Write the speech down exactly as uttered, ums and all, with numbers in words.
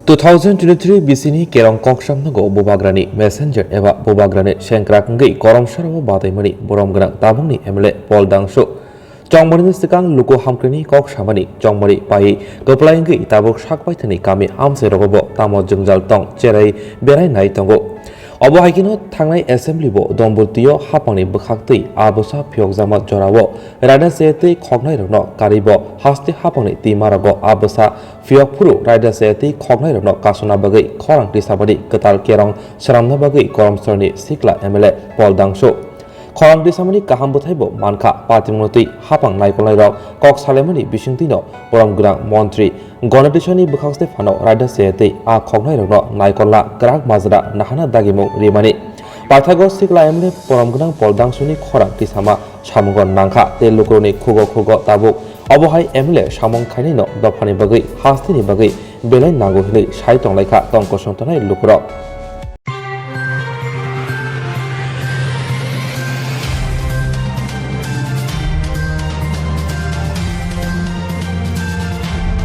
Two thousand twenty-three bisini kerong kok samnago bubagrani messenger eba bubagrani sengkrak wngwi korom sarao bataimani borom gwnang tabukni M L A Paul Dangsu. Chongmani swkang luku hamkrini kok samani chongmani pai kwplai wngwi tabuk sakpaithani kami amchairogo bo tamo jwngjal tong cherai berai nai tongo. Obo hai kheno thangnai assembly bo Dombultio hapangni bwkhaktwi a bwsa phiyokjakma jorao raida chayatwi khoknairokno karwi bo haste hapangni twimarogo a bwsa phiyok phuru raida chayatwi khoknairokno kasuna bagwi khorang tisamani kwtal kerong swnamna bagwi Koromsarni sikla M L A Paul Dangsu. Khorang tisamani kaham bwthaibo mankha, patimwnotwi hapang naikolnairok kok salaimani bisingtwino borom gwnang montri Gono Tisani bwkhakste phano raida chayatwi a khoknairokno naikolna kwrak majra nahana dagimung rimani. Paithago sikla M L A borom gwnang Paul Dangsuni khorang tisama samungo nangkha tei lukurokni khugo khugo tabuk obo hai M L A samung khainaino dophani bagwi hasteni bagwi belai nango hinwi sai tonglaikha tong kosong tongnai lukurok.